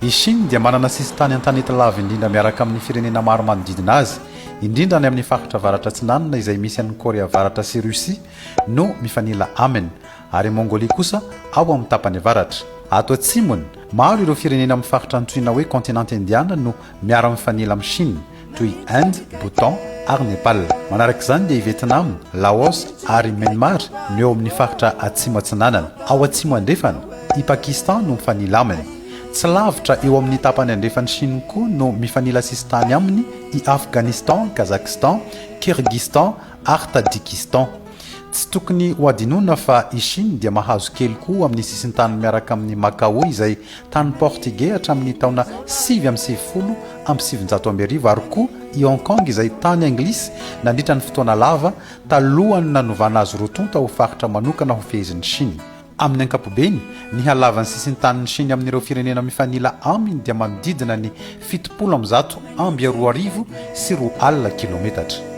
I Chine dia manana sisintany an-tanety lava indrindra miaraka amin'ny firenena maro manodidina azy, indrindra any amin'ny faritra avaratra-atsinanana izay misy an'i Korea Avaratra sy Russie no mifanila aminy, ary i Mongolia kosa ao amin'ny tapany avaratra. Ato atsimony, maro ireo firenena amin'ny faritra antsoina hoe kontinanta indiana no miara-mifanila amin'i Chine, toy Inde, Bhoutan ary Nepal. Manaraka izany dia i Vietnam, Laos ary Myanmar no eo amin'ny faritra atsimo atsinanana. Ao atsimo andrefana, i Pakistan no mifanila aminy. Tsy lavitra eo amin'ny tapany andrefan'i Chine koa no mifanila sisintany aminy i Afghanistan, Kazakhstan, Kyrgyzstan ary Tadjikistan. Tsy tokony hohadinoina fa i Chine dia mahazo kely koa amin'ny sisintaniny miaraka amin'i Macao izay tany Portigey hatramin'ny taona 1999 ary koa i Hong Kong izay tany Anglisy nandritra ny fotoana lava talohan'ny nanovana azy roa tonta ho faritra manokana hofehezin'i Chine. Amin'ny ankapobeny, ny halavan'ny sisintanin'i Chine amin'ireo firenena mifanila aminy dia manodidina ny 270 2000 kilometatra.